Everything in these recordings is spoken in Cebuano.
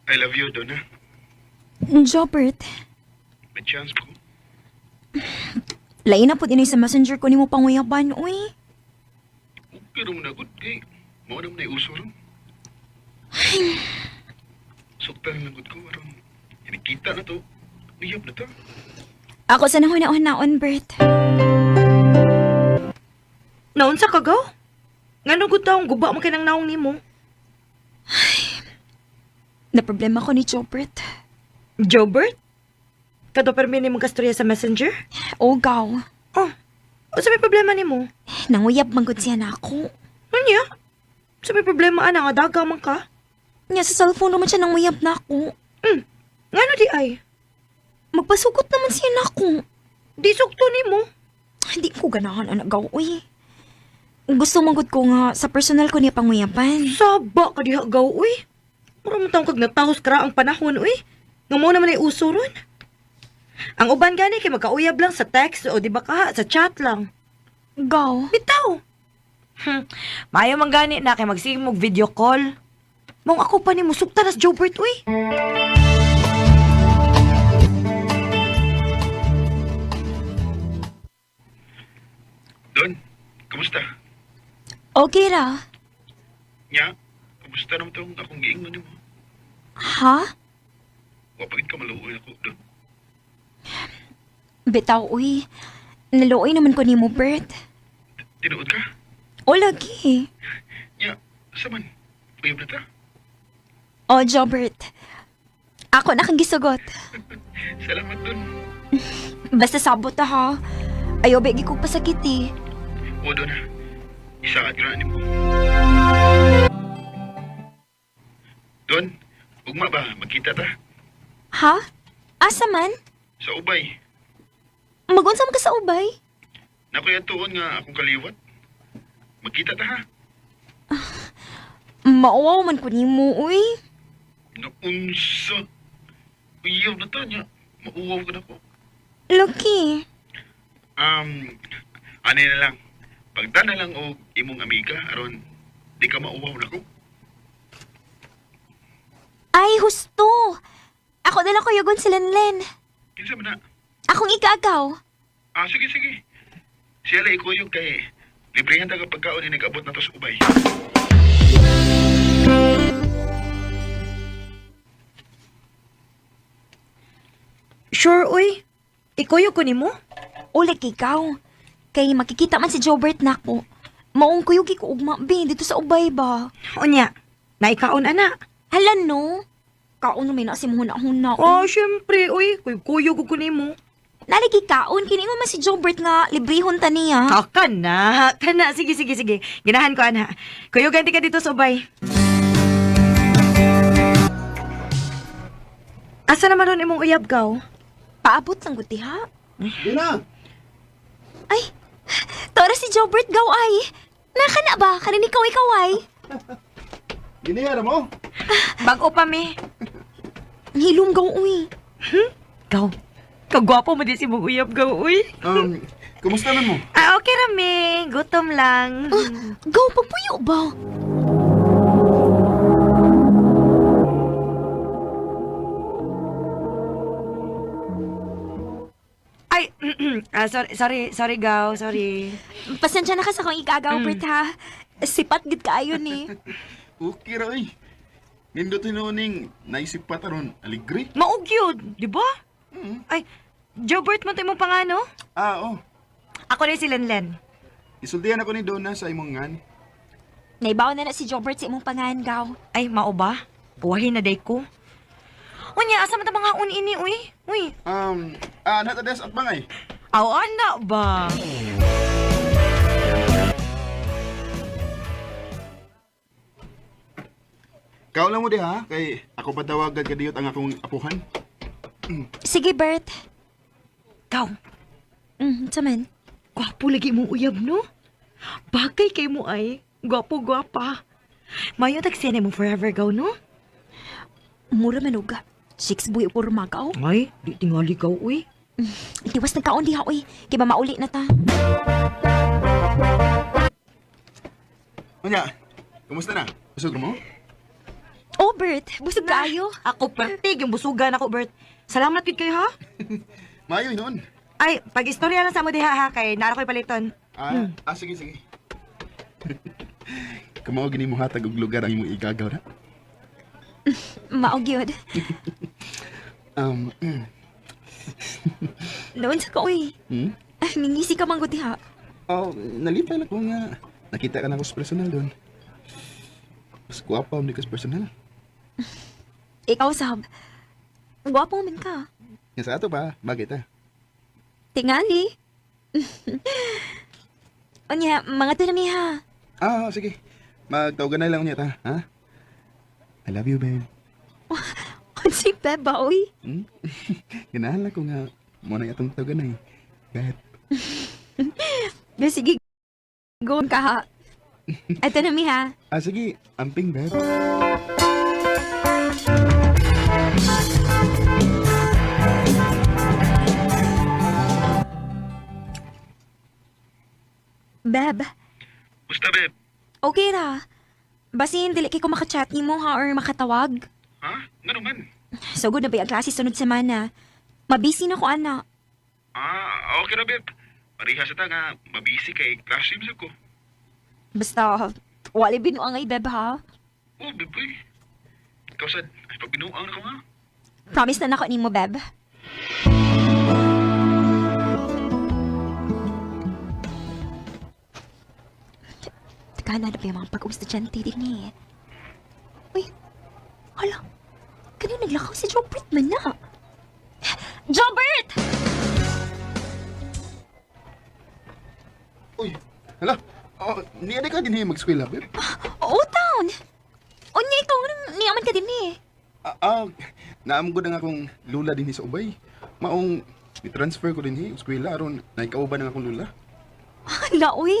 I love you, Donna. Jobert, May chance ko. lain na po din sa messenger ko nimo panguyaban, uy. Okay ra mo na good kay mao na mo na uso ron. Suktan lang gud ko aron nakita na to. Uyab na to. Ako sa nahuna-hunaon, Bert. Naunsa ka gaw? Ngano gud taong guba mo kinang naong nimo? Na problema ko ni Jobert. Jobert? Kato permi nimo kastorya sa Messenger? O gaw, Oh, unsa may problema nimo? nanguyab man gud siya na ako. Unya? Sa may problema ana nga daga man ka? Nya sa cellphone naman siya nanguyab na ako. Ngano di ay? Magpasugot naman siya na ako. Di sukto nimo. Hindi ko ganahan anak gaw, uy. Gusto man gud ko nga sa personal ko niya panguyaban. Saba ka diha gaw uy. Mura man taong kag natahos kra ang panahon uy. Nga mo naman ay uso ron. Ang uban gani kay magkauyab lang sa text o di ba ka sa chat lang. Gaw, Bitaw. Maayo man gani na kay magsigmog video call. Mong ako pa nimo sukta nas Jobert uy. Don, kumusta? okay ra. Nya, kumusta naman tong akong giingon nimo? Ha? Wa pa gid ka maluoy ako, Don. Bitaw, uy. Naluoy naman ko nimo, Bert. Tinuod ka? O lagi. Nya, sa man? Uyab na ta? O, Jobert. Ako na kang gisugot. Salamat, Don. Basta sabot ta ha. Ayaw bigi ko pasakit eh. O, Donna. Isaad ko na nimo. Don, ugma ba? Magkita ta? Ha? Asa man? Sa ubay. Magunsa man ka sa ubay? Nakuya tuon nga akong kaliwat. Magkita ta ha? Mauwaw man ko nimo, uy. Naunsa. Uyaw na ta niya. Mauwaw ka na ko. Lucky. Ano na lang. Pagta na lang og imong amiga aron di ka mauwaw na ko. Ay, husto. Ako na lang kuyagon si Lenlen. Kinsa man na? Akong ikaagaw. Ah, sige sige. Siya lang ikuyog kay librehan ta ka pagkaon ni nag-abot na to sa ubay. Sure uy. Ikuyo ko nimo? Ulik ikaw. Kay makikita man si Jobert nako. Maong kuyugi ko ugma, be, dito sa ubay ba? Unya, naikaon ana. Hala no. Kaon may na si huna-huna. Oh, syempre uy, kuyog ko nimo. Naligi kaon, kini mo man si Jobert nga librehon ta niya. Ah, kana, kana. Sige, sige, sige. Ginahan ko, ana. Kuyugan ti ka dito sa ubay. Asa naman ron imong uyab gaw? Paabot lang gud ha. Dina! Ay, tora si Jobert gaw ay. Naka na ba? Kanin ikaw ikaw ay. Giniya na mo? Bag-o pa mi. Hilom gaw uy. Gaw. Kagwapo mo din si mong uyab gaw, uy. Kumusta man mo? Ah, okay rami. Gutom lang. Gaw, pagpuyo ba? Ay, ah, sorry, sorry, sorry, gaw. Sorry. Pasensya na ka sa kong ikagaw, Bert ha. Sipat gid kaayo ni. Okay ra oy. Nindot hinuning naisip pa taron aligre. Maugyod, di ba? Ay, Jobert mo to imong pangano? Ah, oh. Ako na si Lenlen. Isultihan ako ni Donna sa imong ngan. Naibaw na na si Jobert sa imong pangan, gaw. Ay, mao ba? Buwahin na day ko. Unya, asa man ta mga un ini, uy? Uy, Nata des at bangay. aw, ana ba? Kau lang mo diha kay ako patawagan ka diyot ang akong apuhan. Sige, Bert. Gaw, Sa man. gwapo lagi mong uyab, no? Bagay kay mo ay. Gwapo, gwapa. Mayo tagsiyan mo forever, gaw, no? Mura manuga. Six buhi ko rumagaw. Ay, di tingali gaw, uy. Tiwas nagkaon diha, uy. Kay ba mauli na ta. Unya, kumusta na? Busog ra mo? O, Oh, Bert, busog kaayo. Ako pertig yung busugan ako, Bert. Salamat gid kayo ha. Maayo noon. Ay, pag-istorya lang sa mo diha ha kay nara ko'y paliton. Ah, sige, sige. Kamao gini mo hatag og lugar ang imong igagaw na. Mao gyud. Um, Noon sa ko, uy. hmm? Ay, Ningisi ka man gud diha. Oh, nalipay na ko nga. Nakita ka na ako sa personal doon. Mas gwapa ni ka sa personal. Ikaw, sab. Gwapo man ka. Nga sa ato pa, bagay ta. Tingali. Unya, mga tunami ha. Ah, sige. Magtawagan na lang niya ta, ha? I love you, babe. Unsay beba, uy. Hmm? Ganahan lang ko nga. Mo na itong tawagan na eh. Babe. Be, sige. Go ka ha. Ito na mi ha. Ah, sige. Amping, babe. Beb, Basta, babe. okay ra. Basin, dili kay ko makachat nimo ha or makatawag. Ha? Nga naman. So good na ba yung klase sunod semana? Mabisi na ko, ana. Ah, okay ra, babe. Pareha sa ta nga, mabisi kay classroom sa ko. Basta, wala binuangay, beb ha. Oh, babe, uy. Ikaw sad, ay pagbinuang na ko nga. Promise na nako nimo, beb. Teka, na ba yung mga pag-estudyante din eh. Uy, hala. Kanina naglakaw si Jobert man na. Jobert! Uy, hala. Oh, niya di ka din mag-eskwela, babe. Oo, town! Unya, ikaw, niyaman ka din eh. Ah, ah naam ko na nga akong lula din sa ubay. Maong i-transfer ko din hi, eskwela aron naikauban na nga akong lula. Hala, uy.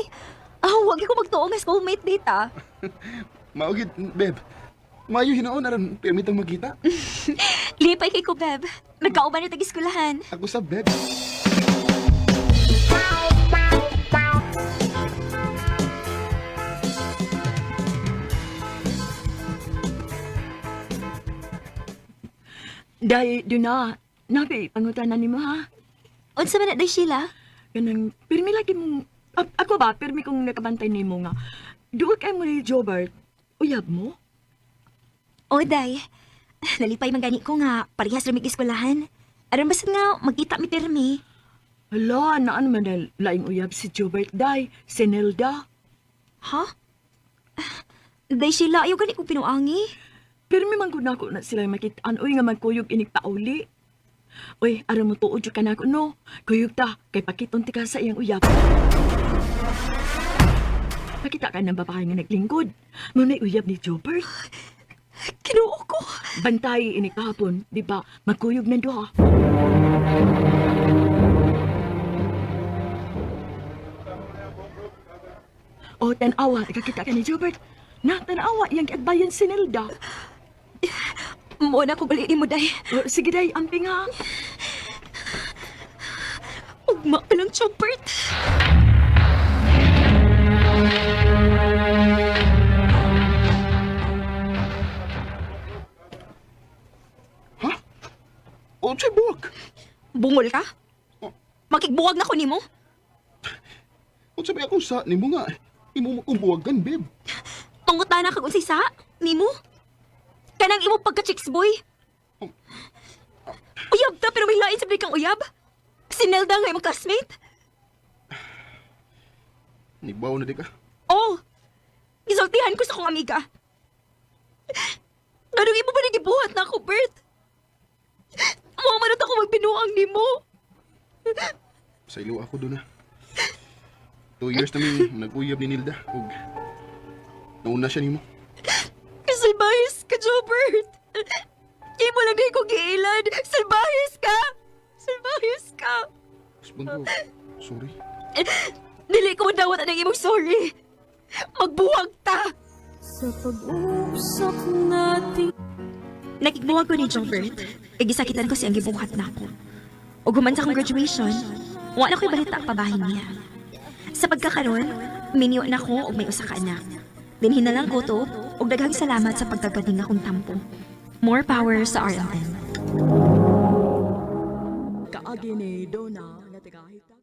Ah, wag ko magtuo nga schoolmate date ah. Mao gid, babe. Maayo hinoon aron permitang magkita. Lipay kay ko, beb. Nagkauban na tag-eskwelahan. Ako sa beb. Dahil doon na, nabi, pangutan na nimo ha. Unsa man na day, Sheila? Ganang, pirmi lagi mong, ako ba, pirmi kong nakabantay nimo nga. Duol kay mo ni Jobert, uyab mo? O, day. Nalipay man gani ko nga, parehas ra mig eskwelahan. Aron basta nga, magkita mi pirmi. Hala, naan man na laing uyab si Jobert, day, si Nelda. Ha? Day, Sheila, ayaw gani ko pinuangi. Pirmi man ko nako na sila makitaan, uy nga magkuyog inig pauli. Uy, aron mo tuod jud ka nako, no? Kuyog ta, kay pakiton ti ka sa iyang uyab. Pakita ka ng babae nga naglingkod. Muna'y uyab ni Jobert. Kinuo ko. Bantay ini kahapon, di ba? Magkuyog ng duha. O, tanawa, nakakita ka ni Gilbert. Na, tanawa, iyang kiagbayan si Nilda. Mo na ko bali mo, day. O, sige day, amping ha. Ugma pa lang, Chopert. Ha? Unsay buwag? Bungol ka? Makigbuwag na ko nimo? Unsa ba akong sa nimo nga? Imo mo kong buwagan, babe. Pangutana kag unsay sa? Nimo? Kanang imo pagka chicks boy. Uyab ta pero may lain sa kang uyab. Si Nelda nga imong classmate. Nibaw na di ka. Oh. Gisultihan ko sa kong amiga. Anong imo ba nagibuhat na ako, Bert? Mo man ako magbinuang nimo. Sa ilo ako doon na. 2 years na mi nag-uyab ni Nilda. Ug nauna siya nimo. Salbahis ka, Jobert. Di mo lang di ko giilan. Salbahis ka. Salbahis ka. Husband ko, sorry. Dili ko madawat ang imong sorry. Magbuwag ta. Sa pag-usap natin. Nakigbuwag ko ni Jobert. Igisakitan ko siyang gibuhat na ako. Ug human sa akong graduation, wa na ko'y balita pabahin niya. Sa pagkakaroon, minyo na ko og may usa ka anak. Dinhin na lang ko to, Ug daghang salamat sa pagtagad ning akong tampo. More power sa RMN. Kaagi ni Donna nga tagahita.